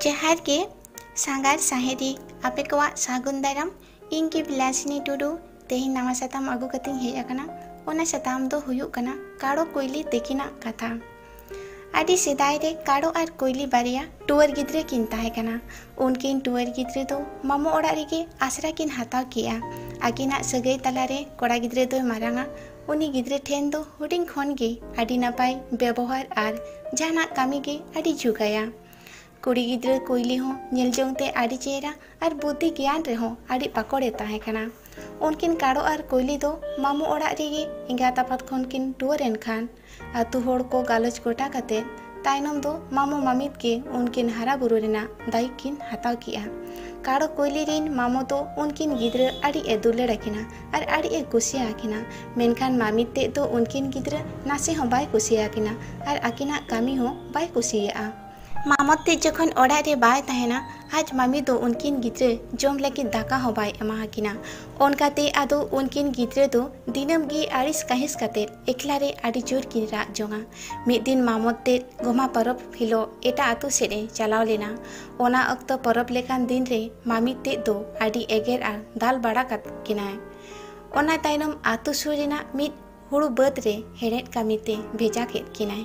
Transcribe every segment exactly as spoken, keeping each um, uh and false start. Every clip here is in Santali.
ᱡᱚᱦᱟᱨ ᱜᱮ ᱥᱟᱸᱜᱷᱟᱨ ᱥᱟᱦᱮᱫᱤ, ᱟᱯᱮ ᱠᱚᱣᱟᱜ ᱥᱟᱹᱜᱩᱱ ᱫᱟᱨᱟᱢ᱾ ᱤᱧ ᱜᱮ ᱵᱤᱞᱟᱥᱤᱱᱤ ᱴᱩᱰᱩ᱾ ᱛᱮᱦᱮᱧ ᱱᱟᱣᱟ ᱥᱟᱛᱟᱢ ᱟᱹᱜᱩ ᱠᱟᱛᱮᱧ ᱦᱮᱡ ᱟᱠᱟᱱᱟ᱾ ᱚᱱᱟ ᱥᱟᱛᱟᱢ ᱫᱚ ᱦᱩᱭᱩᱜ ᱠᱟᱱᱟ ᱠᱟᱲᱚ ᱠᱩᱭᱞᱤ ᱛᱤᱠᱤᱱᱟᱜ ᱠᱟᱛᱷᱟ᱾ ᱟᱹᱰᱤ ᱥᱮᱫᱟᱭ ᱨᱮ ᱠᱟᱲᱚ ᱟᱨ ᱠᱩᱭᱞᱤ ᱵᱟᱨᱭᱟ ᱴᱩᱣᱟᱹᱨ ᱜᱤᱫᱽᱨᱟᱹ ᱠᱤᱱ ᱛᱟᱦᱮᱸ ᱠᱟᱱᱟ᱾ ᱩᱱᱠᱤᱱ ᱴᱩᱣᱟᱹᱨ ᱜᱤᱫᱽᱨᱟᱹ ᱫᱚ ᱢᱟᱢᱚ ᱚᱲᱟᱜ ᱨᱮᱜᱮ ᱟᱥᱨᱟ ᱠᱤᱱ ᱦᱟᱛᱟᱣ ᱠᱮᱜᱼᱟ᱾ ᱟᱹᱠᱤᱱᱟᱜ ᱥᱟᱹᱜᱟᱹᱭ ᱛᱟᱞᱟᱨᱮ ᱠᱚᱲᱟ ᱜᱤᱫᱽᱨᱟᱹ ᱫᱚᱭ ᱢᱟᱨᱟᱝᱟ᱾ ᱩᱱᱤ ᱜᱤᱫᱽᱨᱟᱹ ᱴᱷᱮᱱ ᱫᱚ ᱦᱩᱰᱤᱧ ᱠᱷᱚᱱ ᱜᱮ ᱟᱹᱰᱤ ᱱᱟᱯᱟᱭ ᱵᱮᱵᱚᱦᱟᱨ ᱟᱨ ᱡᱟᱦᱟᱱᱟᱜ ᱠᱟᱹᱢᱤ ᱜᱮ ᱟᱹᱰᱤ ᱡᱩᱜᱟᱭᱟ᱾ ᱠᱩᱲᱤ ᱜᱤᱫᱽᱨᱟᱹ ᱠᱩᱭᱞᱤ ᱦᱚᱸ ᱧᱮᱞ ᱡᱚᱝ ᱛᱮ ᱟᱹᱰᱤ ᱪᱮᱦᱨᱟ ᱟᱨ ᱵᱩᱫᱽᱫᱷᱤ ᱜᱮᱭᱟᱱ ᱨᱮᱦᱚᱸ ᱟᱹᱰᱤ ᱯᱟᱠᱚᱲᱮ ᱛᱟᱦᱮᱸ ᱠᱟᱱᱟ᱾ ᱩᱱᱠᱤᱱ ᱠᱟᱲᱚ ᱟᱨ ᱠᱩᱭᱞᱤ ᱫᱚ ᱢᱟᱢᱚ ᱚᱲᱟᱜ ᱨᱮᱜᱮ ᱮᱸᱜᱟᱛ ᱟᱯᱟᱛ ᱠᱷᱚᱱ ᱠᱤᱱ ᱴᱩᱣᱟᱹᱨ ᱮᱱ ᱠᱷᱟᱱ, ᱟᱹᱛᱩ ᱦᱚᱲ ᱠᱚ ᱜᱟᱞᱚᱪ ᱜᱚᱴᱟ ᱠᱟᱛᱮ ᱛᱟᱭᱱᱚᱢ ᱫᱚ ᱢᱟᱢᱚ ᱢᱟᱢᱤᱛ ᱜᱮ ᱩᱱᱠᱤᱱ ᱦᱟᱨᱟ ᱵᱩᱨᱩ ᱨᱮᱱᱟᱜ ᱫᱟᱭᱤᱛ ᱠᱤᱱ ᱦᱟᱛᱟᱣ ᱠᱮᱜᱼᱟ᱾ ᱠᱟᱲᱚ ᱠᱩᱭᱞᱤ ᱨᱤᱱ ᱢᱟᱢᱚ ᱫᱚ ᱩᱱᱠᱤᱱ ᱜᱤᱫᱽᱨᱟᱹ ᱟᱹᱰᱤ ᱮ ᱫᱩᱞᱟᱹᱲ ᱟᱹᱠᱤᱱᱟ ᱟᱨ ᱟᱹᱰᱤ ᱮ ᱠᱩᱥᱤᱭᱟᱹᱠᱤᱱᱟ᱾ ᱢᱮᱱᱠᱷᱟᱱ ᱢᱟᱢᱤᱛ ᱛᱮᱫ ᱫᱚ ᱩᱱᱠᱤᱱ ᱜᱤᱫᱽᱨᱟᱹ ᱱᱟᱥᱮ ᱦᱚᱸ ᱵᱟᱭ ᱠᱩᱥᱤᱭᱟᱹᱠᱤᱱᱟ ᱟᱨ ᱟᱹᱠᱤᱱᱟᱜ ᱠᱟᱹᱢᱤ ᱦᱚᱸ ᱵᱟᱭ ᱠᱩᱥᱤᱭᱟᱜᱼᱟ᱾ ᱢᱟᱢᱚᱛ ᱛᱮᱫ ᱡᱚᱠᱷᱚᱱ ᱚᱲᱟᱜ ᱨᱮ ᱵᱟᱭ ᱛᱟᱦᱮᱱᱟ, ᱟᱡ ᱢᱟᱢᱤ ᱫᱚ ᱩᱱᱠᱤᱱ ᱜᱤᱫᱽᱨᱟᱹ ᱡᱚᱢ ᱞᱟᱹᱜᱤᱫ ᱫᱟᱠᱟ ᱦᱚᱸ ᱵᱟᱭ ᱮᱢᱟ ᱟᱹᱠᱤᱱᱟ᱾ ᱚᱱᱠᱟᱛᱮ ᱟᱫᱚ ᱩᱱᱠᱤᱱ ᱜᱤᱫᱽᱨᱟᱹ ᱫᱚ ᱫᱤᱱᱟᱹᱢ ᱜᱮ ᱟᱹᱲᱤᱥ ᱠᱟᱹᱦᱤᱥ ᱠᱟᱛᱮ ᱮᱠᱞᱟ ᱨᱮ ᱟᱹᱰᱤ ᱡᱳᱨ ᱠᱤᱱ ᱨᱟᱜ ᱡᱚᱝᱟ᱾ ᱢᱤᱫ ᱫᱤᱱ ᱢᱟᱢᱚᱛ ᱛᱮᱫ ᱜᱚᱢᱦᱟ ᱯᱚᱨᱚᱵᱽ ᱦᱤᱞᱳᱜ ᱮᱴᱟᱜ ᱟᱹᱛᱩ ᱥᱮᱫ ᱮ ᱪᱟᱞᱟᱣ ᱞᱮᱱᱟ᱾ ᱚᱱᱟ ᱚᱠᱛᱚ ᱯᱚᱨᱚᱵᱽ ᱞᱮᱠᱟᱱ ᱫᱤᱱ ᱨᱮ ᱢᱟᱢᱤᱛ ᱛᱮᱫ ᱫᱚ ᱟᱹᱰᱤ ᱮᱜᱮᱨ ᱟᱨ ᱫᱟᱞ ᱵᱟᱲᱟ ᱠᱟᱫ ᱠᱤᱱᱟᱭ᱾ ᱚᱱᱟ ᱛᱟᱭᱱᱚᱢ ᱟᱹᱛᱩ ᱥᱩᱨ ᱨᱮᱱᱟᱜ ᱢᱤᱫ ᱦᱩᱲᱩ ᱵᱟᱹᱫᱽ ᱨᱮ ᱦᱮᱲᱦᱮᱫ ᱠᱟᱹᱢᱤ ᱛᱮ ᱵᱷᱮᱡᱟ ᱠᱮᱫ ᱠᱤᱱᱟᱭ᱾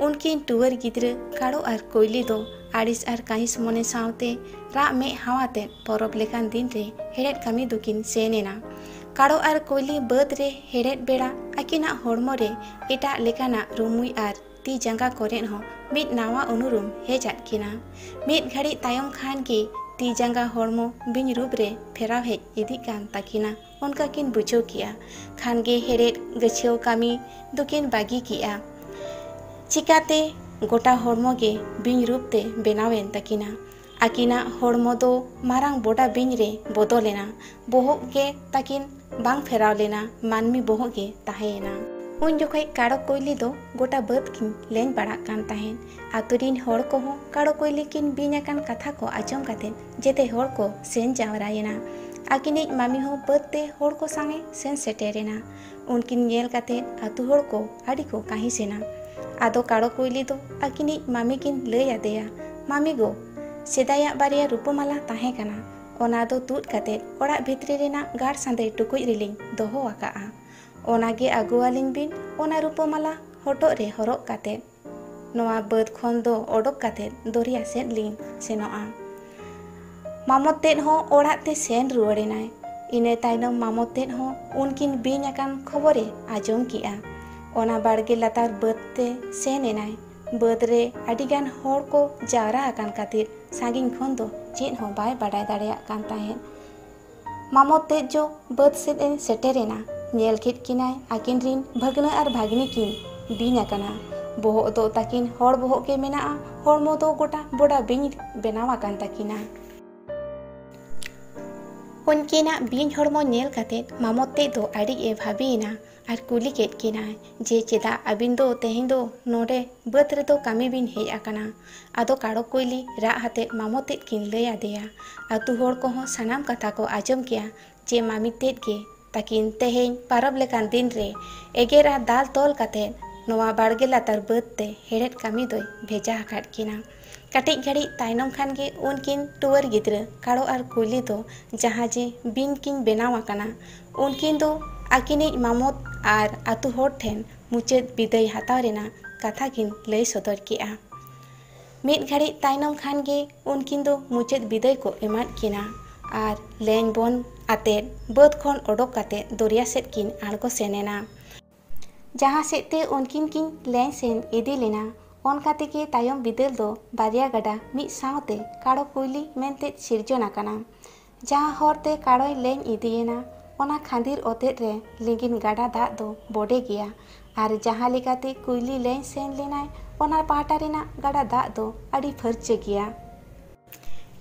ᱩᱱᱠᱤᱱ ᱴᱩᱣᱟᱹᱨ ᱜᱤᱫᱽᱨᱟᱹ ᱠᱟᱲᱚ ᱟᱨ ᱠᱩᱭᱞᱤ ᱫᱚ ᱟᱹᱲᱤᱥ ᱟᱨ ᱠᱟᱹᱦᱤᱥ ᱢᱚᱱᱮ ᱥᱟᱶᱛᱮ ᱨᱟᱜ ᱢᱮᱫ ᱦᱟᱣᱟ ᱛᱮ ᱯᱚᱨᱚᱵᱽ ᱞᱮᱠᱟᱱ ᱫᱤᱱ ᱨᱮ ᱦᱮᱲᱦᱮᱫ ᱠᱟᱹᱢᱤ ᱫᱚᱠᱤᱱ ᱥᱮᱱ ᱮᱱᱟ᱾ ᱠᱟᱲᱚ ᱟᱨ ᱠᱩᱭᱞᱤ ᱵᱟᱹᱫᱽ ᱨᱮ ᱦᱮᱲᱦᱮᱫ ᱵᱮᱲᱟ ᱟᱹᱠᱤᱱᱟᱜ ᱦᱚᱲᱢᱚ ᱨᱮ ᱮᱴᱟᱜ ᱞᱮᱠᱟᱱᱟᱜ ᱨᱩᱢᱩᱭ ᱟᱨ ᱛᱤ ᱡᱟᱸᱜᱟ ᱠᱚᱨᱮᱫ ᱦᱚᱸ ᱢᱤᱫ ᱱᱟᱣᱟ ᱩᱱᱩᱨᱩᱢ ᱦᱮᱡ ᱟᱫ ᱠᱤᱱᱟ᱾ ᱢᱤᱫ ᱜᱷᱟᱹᱲᱤᱡ ᱛᱟᱭᱚᱢ ᱠᱷᱟᱱ ᱜᱮ ᱛᱤ ᱡᱟᱸᱜᱟ ᱦᱚᱲᱢᱚ ᱵᱤᱧ ᱨᱩᱯ ᱨᱮ ᱯᱷᱮᱨᱟᱣ ᱦᱮᱡ ᱤᱫᱤᱜ ᱠᱟᱱ ᱛᱟᱹᱠᱤᱱᱟ᱾ ᱚᱱᱠᱟ ᱠᱤᱱ ᱵᱩᱡᱷᱟᱹᱣ ᱠᱮᱜᱼᱟ᱾ ᱠᱷᱟᱱ ᱜᱮ ᱦᱮᱲᱦᱮᱫ ᱜᱟᱹᱪᱷᱭᱟᱹᱣ ᱠᱟᱹᱢᱤ ᱫᱚᱠᱤᱱ ᱵᱟᱹᱜᱤ ᱠᱮᱜᱼᱟ᱾ ᱪᱤᱠᱟᱹᱛᱮ ᱜᱚᱴᱟ ᱦᱚᱲᱢᱚ ᱜᱮ ᱵᱤᱧ ᱨᱩᱯ ᱛᱮ ᱵᱮᱱᱟᱣ ᱮᱱ ᱛᱟᱹᱠᱤᱱᱟ᱾ ᱟᱹᱠᱤᱱᱟᱜ ᱦᱚᱲᱢᱚ ᱫᱚ ᱢᱟᱨᱟᱝ ᱵᱚᱰᱟ ᱵᱤᱧ ᱨᱮ ᱵᱚᱫᱚᱞ ᱮᱱᱟ᱾ ᱵᱚᱦᱚᱜ ᱜᱮ ᱛᱟᱹᱠᱤᱱ ᱵᱟᱝ ᱯᱷᱮᱨᱟᱣ ᱞᱮᱱᱟ, ᱢᱟᱹᱱᱢᱤ ᱵᱚᱦᱚᱜ ᱜᱮ ᱛᱟᱦᱮᱸᱭᱮᱱᱟ᱾ ᱩᱱ ᱡᱚᱠᱷᱚᱡ ᱠᱟᱲᱚ ᱠᱩᱭᱞᱤ ᱫᱚ ᱜᱚᱴᱟ ᱵᱟᱹᱫᱽ ᱠᱤᱱ ᱞᱮᱧ ᱵᱟᱲᱟᱜ ᱠᱟᱱ ᱛᱟᱦᱮᱸᱫ᱾ ᱟᱛᱳ ᱨᱤᱱ ᱦᱚᱲ ᱠᱚᱦᱚᱸ ᱠᱟᱲᱚ ᱠᱩᱭᱞᱤ ᱠᱤᱱ ᱵᱤᱧ ᱟᱠᱟᱱ ᱠᱟᱛᱷᱟ ᱠᱚ ᱟᱸᱡᱚᱢ ᱠᱟᱛᱮ ᱡᱮᱛᱮ ᱦᱚᱲ ᱠᱚ ᱥᱮᱱ ᱡᱟᱣᱨᱟᱭᱮᱱᱟ᱾ ᱟᱹᱠᱤᱱᱤᱡ ᱢᱟᱹᱢᱤ ᱦᱚᱸ ᱵᱟᱹᱫᱽ ᱛᱮ ᱦᱚᱲ ᱠᱚ ᱥᱟᱶᱮ ᱥᱮᱱ ᱥᱮᱴᱮᱨᱮᱱᱟ᱾ ᱩᱱᱠᱤᱱ ᱧᱮᱞ ᱠᱟᱛᱮ ᱟᱛᱳ ᱦᱚᱲ ᱠᱚ ᱟᱹᱰᱤ ᱠᱚ ᱠᱟᱹᱦᱤᱥ ᱮᱱᱟ᱾ ᱟᱫᱚ ᱠᱟᱲᱚ ᱠᱩᱭᱞᱤ ᱫᱚ ᱟᱹᱠᱤᱱᱤᱡ ᱢᱟᱹᱢᱤ ᱠᱤᱱ ᱞᱟᱹᱭ ᱟᱫᱮᱭᱟ, "ᱢᱟᱹᱢᱤ ᱜᱚ, ᱥᱮᱫᱟᱭᱟᱜ ᱵᱟᱨᱭᱟ ᱨᱩᱯᱟᱹᱢᱟᱞᱟ ᱛᱟᱦᱮᱸ ᱠᱟᱱᱟ, ᱚᱱᱟ ᱫᱚ ᱛᱩᱫ ᱠᱟᱛᱮ ᱚᱲᱟᱜ ᱵᱷᱤᱛᱨᱤ ᱨᱮᱱᱟᱜ ᱜᱟᱲ ᱥᱟᱸᱫᱮ ᱴᱩᱠᱩᱡ ᱨᱮᱞᱤᱧ ᱫᱚᱦᱚ ᱟᱠᱟᱜᱼᱟ᱾ ᱚᱱᱟ ᱜᱮ ᱟᱹᱜᱩᱣᱟᱞᱤᱧ ᱵᱤᱱ, ᱚᱱᱟ ᱨᱩᱯᱟᱹᱢᱟᱞᱟ ᱦᱚᱴᱚᱜ ᱨᱮ ᱦᱚᱨᱚᱜ ᱠᱟᱛᱮ ᱱᱚᱣᱟ ᱵᱟᱹᱫᱽ ᱠᱷᱚᱱ ᱫᱚ ᱚᱰᱚᱠ ᱠᱟᱛᱮ ᱫᱚᱨᱭᱟ ᱥᱮᱫ ᱞᱤᱧ ᱥᱮᱱᱚᱜᱼᱟ᱾ ᱢᱟᱢᱚ ᱛᱮᱫ ᱦᱚᱸ ᱚᱲᱟᱜ ᱛᱮ ᱥᱮᱱ ᱨᱩᱣᱟᱹᱲ ᱮᱱᱟᱭ᱾ ᱤᱱᱟᱹ ᱛᱟᱭᱱᱚᱢ ᱢᱟᱢᱚ ᱛᱮᱫ ᱦᱚᱸ ᱩᱱᱠᱤᱱ ᱵᱤᱧ ᱟᱠᱟᱱ ᱠᱷᱚᱵᱚᱨᱮ ᱟᱸᱡᱚᱢ ᱠᱮᱜᱼᱟ᱾ ᱚᱱᱟ ᱵᱟᱲᱜᱮ ᱞᱟᱛᱟᱨ ᱵᱟᱹᱫᱽ ᱛᱮ ᱥᱮᱱ ᱮᱱᱟᱭ᱾ ᱵᱟᱹᱫᱽ ᱨᱮ ᱟᱹᱰᱤᱜᱟᱱ ᱦᱚᱲ ᱠᱚ ᱡᱟᱣᱨᱟ ᱟᱠᱟᱱ ᱠᱷᱟᱹᱛᱤᱨ ᱥᱟᱺᱜᱤᱧ ᱠᱷᱚᱱ ᱫᱚ ᱪᱮᱫ ᱦᱚᱸ ᱵᱟᱭ ᱵᱟᱰᱟᱭ ᱫᱟᱲᱮᱭᱟᱜ ᱠᱟᱱ ᱛᱟᱦᱮᱸᱫ᱾ ᱢᱟᱢᱚ ᱛᱮᱫ ᱡᱚ ᱵᱟᱹᱫᱽ ᱥᱮᱫ ᱮ ᱥᱮᱴᱮᱨ ᱮᱱᱟ᱾ ᱧᱮᱞ ᱠᱮᱫ ᱠᱤᱱᱟᱭ ᱟᱹᱠᱤᱱ ᱨᱤᱱ ᱵᱷᱟᱹᱜᱽᱱᱟᱹ ᱟᱨ ᱵᱷᱟᱹᱜᱽᱱᱤ ᱠᱤᱱ ᱵᱤᱧ ᱟᱠᱟᱱᱟ᱾ ᱵᱚᱦᱚᱜ ᱫᱚ ᱛᱟᱹᱠᱤᱱ ᱦᱚᱲ ᱵᱚᱦᱚᱜ ᱜᱮ ᱢᱮᱱᱟᱜᱼᱟ, ᱦᱚᱲᱢᱚ ᱫᱚ ᱜᱚᱴᱟ ᱵᱚᱰᱟ ᱵᱤᱧ ᱵᱮᱱᱟᱣ ᱟᱠᱟᱱ ᱛᱟᱹᱠᱤᱱᱟ᱾ ᱩᱱᱠᱤᱱᱟᱜ ᱵᱤᱧ ᱦᱚᱲᱢᱚ ᱧᱮᱞ ᱠᱟᱛᱮ ᱢᱟᱢᱚ ᱛᱮᱫ ᱫᱚ ᱟᱹᱰᱤ ᱮ ᱵᱷᱟᱹᱵᱤᱭᱮᱱᱟ ᱟᱨ ᱠᱩᱞᱤ ᱠᱮᱫ ᱠᱤᱱᱟᱭ ᱡᱮ, "ᱪᱮᱫᱟᱜ ᱟᱹᱵᱤᱱ ᱫᱚ ᱛᱮᱦᱮᱧ ᱫᱚ ᱱᱚᱰᱮ ᱵᱟᱹᱫᱽ ᱨᱮᱫᱚ ᱠᱟᱹᱢᱤ ᱵᱤᱱ ᱦᱮᱡ ᱟᱠᱟᱱᱟ?" ᱟᱫᱚ ᱠᱟᱲᱚ ᱠᱩᱭᱞᱤ ᱨᱟᱜ ᱟᱛᱮᱫ ᱢᱟᱢᱚ ᱛᱮᱫ ᱠᱤᱱ ᱞᱟᱹᱭ ᱟᱫᱮᱭᱟ᱾ ᱟᱹᱛᱩ ᱦᱚᱲ ᱠᱚᱦᱚᱸ ᱥᱟᱱᱟᱢ ᱠᱟᱛᱷᱟ ᱠᱚ ᱟᱸᱡᱚᱢ ᱠᱮᱜᱼᱟ ᱡᱮ ᱢᱟᱢᱤ ᱛᱮᱫ ᱜᱮ ᱛᱟᱹᱠᱤᱱ ᱛᱮᱦᱮᱧ ᱯᱟᱨᱚᱵᱽ ᱞᱮᱠᱟᱱ ᱫᱤᱱ ᱨᱮ ᱮᱜᱮᱨ ᱟᱨ ᱫᱟᱞ ᱛᱚᱞ ᱠᱟᱛᱮᱫ ᱱᱚᱣᱟ ᱵᱟᱲᱜᱮ ᱞᱟᱛᱟᱨ ᱵᱟᱹᱫᱽ ᱛᱮ ᱦᱮᱲᱦᱮᱫ ᱠᱟᱹᱢᱤ ᱫᱚᱭ ᱵᱷᱮᱡᱟ ᱟᱠᱟᱫ ᱠᱤᱱᱟ᱾ ᱠᱟᱹᱴᱤᱡ ᱜᱷᱟᱹᱲᱤᱡ ᱛᱟᱭᱱᱚᱢ ᱠᱷᱟᱱ ᱜᱮ ᱩᱱᱠᱤᱱ ᱴᱩᱣᱟᱹᱨ ᱜᱤᱫᱽᱨᱟᱹ ᱠᱟᱲᱚ ᱟᱨ ᱠᱩᱭᱞᱤ ᱫᱚ ᱡᱟᱦᱟᱸ ᱡᱮ ᱵᱤᱧ ᱠᱤᱱ ᱵᱮᱱᱟᱣ ᱟᱠᱟᱱᱟ, ᱩᱱᱠᱤᱱ ᱫᱚ ᱟᱹᱠᱤᱱᱤᱡ ᱢᱟᱢᱚᱛ ᱟᱨ ᱟᱹᱛᱩ ᱦᱚᱲ ᱴᱷᱮᱱ ᱢᱩᱪᱟᱹᱫ ᱵᱤᱫᱟᱹᱭ ᱦᱟᱛᱟᱣ ᱨᱮᱱᱟᱜ ᱠᱟᱛᱷᱟ ᱠᱤᱱ ᱞᱟᱹᱭ ᱥᱚᱫᱚᱨ ᱠᱮᱜᱼᱟ᱾ ᱢᱤᱫ ᱜᱷᱟᱹᱲᱤᱡ ᱛᱟᱭᱱᱚᱢ ᱠᱷᱟᱱ ᱜᱮ ᱩᱱᱠᱤᱱ ᱫᱚ ᱢᱩᱪᱟᱹᱫ ᱵᱤᱫᱟᱹᱭ ᱠᱚ ᱮᱢᱟᱫ ᱠᱤᱱᱟ ᱟᱨ ᱞᱮᱧ ᱵᱚᱱ ᱟᱛᱮᱫ ᱵᱟᱹᱫᱽ ᱠᱷᱚᱱ ᱚᱰᱚᱠ ᱠᱟᱛᱮᱫ ᱫᱚᱨᱭᱟ ᱥᱮᱫ ᱠᱤᱱ ᱟᱬᱜᱚ ᱥᱮᱱ ᱮᱱᱟ᱾ ᱡᱟᱦᱟᱸ ᱥᱮᱫ ᱛᱮ ᱩᱱᱠᱤᱱ ᱠᱤᱱ ᱞᱮᱧ ᱥᱮᱱ ᱤᱫᱤ ᱞᱮᱱᱟ, ᱚᱱᱠᱟ ᱛᱮᱜᱮ ᱛᱟᱭᱚᱢ ᱵᱤᱫᱟᱹᱞ ᱫᱚ ᱵᱟᱨᱭᱟ ᱜᱟᱰᱟ ᱢᱤᱫ ᱥᱟᱶᱛᱮ ᱠᱟᱲᱚ ᱠᱩᱭᱞᱤ ᱢᱮᱱᱛᱮ ᱥᱤᱨᱡᱚᱱ ᱟᱠᱟᱱᱟ᱾ ᱡᱟᱦᱟᱸ ᱦᱚᱨ ᱛᱮ ᱠᱟᱲᱚᱭ ᱞᱮᱧ ᱤᱫᱤᱭᱮᱱᱟ, ᱚᱱᱟ ᱠᱷᱟᱸᱫᱤᱨ ᱚᱛᱮᱫ ᱨᱮ ᱞᱤᱸᱜᱤᱱ ᱜᱟᱰᱟ ᱫᱟᱜ ᱫᱚ ᱵᱚᱰᱮ ᱜᱮᱭᱟ, ᱟᱨ ᱡᱟᱦᱟᱸ ᱞᱮᱠᱟᱛᱮ ᱠᱩᱭᱞᱤ ᱞᱮᱧ ᱥᱮᱱ ᱞᱮᱱᱟᱭ, ᱚᱱᱟ ᱯᱟᱦᱴᱟ ᱨᱮᱱᱟᱜ ᱜᱟᱰᱟ ᱫᱟᱜ ᱫᱚ ᱟᱹᱰᱤ ᱯᱷᱟᱹᱨᱪᱟᱹ ᱜᱮᱭᱟ᱾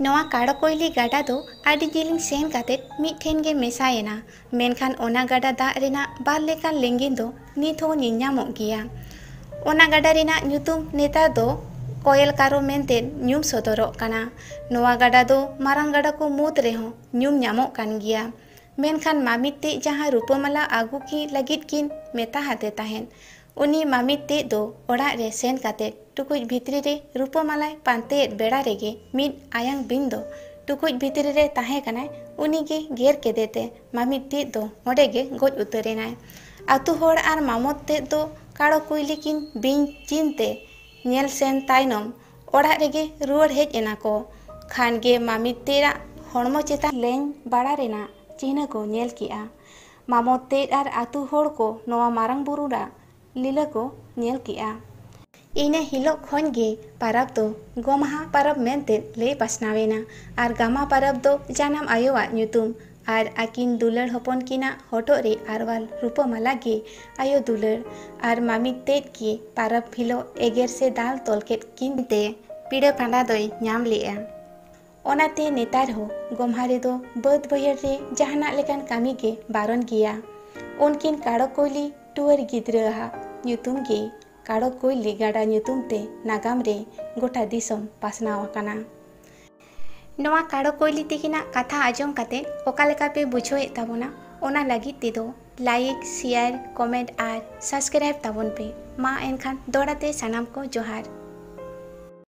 ᱱᱚᱣᱟ ᱠᱟᱲᱚ ᱠᱩᱭᱞᱤ ᱜᱟᱰᱟ ᱫᱚ ᱟᱹᱰᱤ ᱡᱤᱞᱤᱧ ᱥᱮᱱ ᱠᱟᱛᱮ ᱢᱤᱫ ᱴᱷᱮᱱ ᱜᱮ ᱢᱮᱥᱟᱭᱮᱱᱟ, ᱢᱮᱱᱠᱷᱟᱱ ᱚᱱᱟ ᱜᱟᱰᱟ ᱫᱟᱜ ᱨᱮᱱᱟᱜ ᱵᱟᱨ ᱞᱮᱠᱟᱱ ᱞᱤᱸᱜᱤᱱ ᱫᱚ ᱱᱤᱛ ᱦᱚᱸ ᱧᱮᱞ ᱧᱟᱢᱚᱜ ᱜᱮᱭᱟ᱾ ᱚᱱᱟ ᱜᱟᱰᱟ ᱨᱮᱱᱟᱜ ᱧᱩᱛᱩᱢ ᱱᱮᱛᱟᱨ ᱫᱚ ᱠᱚᱭᱮᱞ ᱠᱟᱨᱚ ᱢᱮᱱᱛᱮ ᱧᱩᱢ ᱥᱚᱫᱚᱨᱚᱜ ᱠᱟᱱᱟ᱾ ᱱᱚᱣᱟ ᱜᱟᱰᱟ ᱫᱚ ᱢᱟᱨᱟᱝ ᱜᱟᱰᱟ ᱠᱚ ᱢᱩᱫᱽ ᱨᱮᱦᱚᱸ ᱧᱩᱢ ᱧᱟᱢᱚᱜ ᱠᱟᱱ ᱜᱮᱭᱟ᱾ ᱢᱮᱱᱠᱷᱟᱱ ᱢᱟᱢᱤᱛ ᱛᱮᱫ ᱡᱟᱦᱟᱸ ᱨᱩᱯᱟᱹᱢᱟᱞᱟ ᱟᱹᱜᱩ ᱠᱤ ᱞᱟᱹᱜᱤᱫ ᱠᱤᱱ ᱢᱮᱛᱟ ᱦᱟᱫᱮ ᱛᱟᱦᱮᱸᱫ, ᱩᱱᱤ ᱢᱟᱢᱤᱛ ᱛᱮᱫ ᱫᱚ ᱚᱲᱟᱜ ᱨᱮ ᱥᱮᱱ ᱠᱟᱛᱮ ᱴᱩᱠᱩᱡ ᱵᱷᱤᱛᱨᱤ ᱨᱮ ᱨᱩᱯᱟᱹᱢᱟᱞᱟᱭ ᱯᱟᱱᱛᱮᱭᱮᱫ ᱵᱮᱲᱟ ᱨᱮᱜᱮ ᱢᱤᱫ ᱟᱭᱟᱝ ᱵᱤᱧ ᱫᱚ ᱴᱩᱠᱩᱡ ᱵᱷᱤᱛᱨᱤ ᱨᱮ ᱛᱟᱦᱮᱸ ᱠᱟᱱᱟᱭ, ᱩᱱᱤ ᱜᱮ ᱜᱮᱨ ᱠᱮᱫᱮ ᱛᱮ ᱢᱟᱹᱢᱤ ᱛᱮᱫ ᱫᱚ ᱚᱸᱰᱮ ᱜᱮ ᱜᱚᱡ ᱩᱛᱟᱹᱨ ᱮᱱᱟᱭ᱾ ᱟᱹᱛᱩ ᱦᱚᱲ ᱟᱨ ᱢᱟᱢᱚᱛ ᱛᱮᱫ ᱫᱚ ᱠᱟᱲᱚ ᱠᱩᱭᱞᱤ ᱠᱤᱱ ᱵᱤᱧ ᱪᱤᱱᱛᱮ ᱧᱮᱞ ᱥᱮᱱ ᱛᱟᱭᱱᱚᱢ ᱚᱲᱟᱜ ᱨᱮᱜᱮ ᱨᱩᱣᱟᱹᱲ ᱦᱮᱡ ᱮᱱᱟ ᱠᱚ᱾ ᱠᱷᱟᱱ ᱜᱮ ᱢᱟᱹᱢᱤ ᱛᱮᱫᱟᱜ ᱦᱚᱲᱢᱚ ᱪᱮᱛᱟᱱ ᱞᱮᱧ ᱵᱟᱲᱟ ᱨᱮᱱᱟᱜ ᱪᱤᱱᱦᱟᱹ ᱠᱚ ᱧᱮᱞ ᱠᱮᱜᱼᱟ᱾ ᱢᱟᱢᱚᱛ ᱛᱮᱫ ᱟᱨ ᱟᱹᱛᱩ ᱦᱚᱲ ᱠᱚ ᱱᱚᱣᱟ ᱢᱟᱨᱟᱝ ᱵᱩᱨᱩ ᱨᱟᱜ ᱞᱤᱞᱟᱹ ᱠᱚ ᱧᱮᱞ ᱠᱮᱜᱼᱟ᱾ ᱤᱱᱟᱹ ᱦᱤᱞᱳᱜ ᱠᱷᱚᱱ ᱜᱮ ᱯᱟᱨᱟᱵᱽ ᱫᱚ ᱜᱚᱢᱦᱟ ᱯᱟᱨᱟᱵᱽ ᱢᱮᱱᱛᱮ ᱞᱟᱹᱭ ᱯᱟᱥᱱᱟᱣ ᱮᱱᱟ᱾ ᱟᱨ ᱜᱟᱢᱟ ᱯᱟᱨᱟᱵᱽ ᱫᱚ ᱡᱟᱱᱟᱢ ᱟᱭᱳᱣᱟᱜ ᱧᱩᱛᱩᱢ ᱟᱨ ᱟᱹᱠᱤᱱ ᱫᱩᱞᱟᱹᱲ ᱦᱚᱯᱚᱱ ᱠᱤᱱᱟᱜ ᱦᱚᱴᱚᱜ ᱨᱮ ᱟᱨᱣᱟᱞ ᱨᱩᱯᱟᱹ ᱢᱟᱞᱟ ᱜᱮ ᱟᱭᱳ ᱫᱩᱞᱟᱹᱲ᱾ ᱟᱨ ᱢᱟᱹᱢᱤ ᱛᱮᱫ ᱜᱮ ᱯᱟᱨᱟᱵᱽ ᱦᱤᱞᱳᱜ ᱮᱜᱮᱨ ᱥᱮ ᱫᱟᱞ ᱛᱚᱞ ᱠᱮᱫ ᱠᱤᱱ ᱛᱮ ᱯᱤᱲᱟᱹ ᱯᱟᱸᱰᱟ ᱫᱚᱭ ᱧᱟᱢ ᱞᱮᱜᱼᱟ᱾ ᱚᱱᱟᱛᱮ ᱱᱮᱛᱟᱨ ᱦᱚᱸ ᱜᱚᱢᱦᱟ ᱨᱮᱫᱚ ᱵᱟᱹᱫᱽ ᱵᱟᱹᱭᱦᱟᱹᱲ ᱨᱮ ᱡᱟᱦᱟᱱᱟᱜ ᱞᱮᱠᱟᱱ ᱠᱟᱹᱢᱤ ᱜᱮ ᱵᱟᱨᱚᱱ ᱜᱮᱭᱟ᱾ ᱩᱱᱠᱤᱱ ᱠᱟᱲᱚ ᱠᱩᱭᱞᱤ ᱴᱩᱣᱟᱹᱨ ᱜᱤᱫᱽᱨᱟᱹ ᱟᱜ ᱧᱩᱛᱩᱢ ᱜᱮ ᱠᱟᱲᱚ ᱠᱩᱭᱞᱤ ᱜᱟᱰᱟ ᱧᱩᱛᱩᱢ ᱛᱮ ᱱᱟᱜᱟᱢ ᱨᱮ ᱜᱚᱴᱟ ᱫᱤᱥᱚᱢ ᱯᱟᱥᱱᱟᱣ ᱟᱠᱟᱱᱟ᱾ ᱱᱚᱣᱟ ᱠᱟᱲᱚ ᱠᱩᱭᱞᱤ ᱛᱤᱠᱤᱱᱟᱜ ᱠᱟᱛᱷᱟ ᱟᱸᱡᱚᱢ ᱠᱟᱛᱮ ᱚᱠᱟ ᱞᱮᱠᱟ ᱯᱮ ᱵᱩᱡᱷᱟᱹᱣᱮᱫ ᱛᱟᱵᱚᱱᱟ, ᱚᱱᱟ ᱞᱟᱹᱜᱤᱫ ᱛᱮᱫᱚ like, share, comment ᱟᱨ subscribe ᱛᱟᱵᱚᱱ ᱯᱮ᱾ ᱢᱟ ᱮᱱᱠᱷᱟᱱ ᱫᱚᱦᱲᱟ ᱛᱮ ᱥᱟᱱᱟᱢ ᱠᱚ ᱡᱚᱦᱟᱨ᱾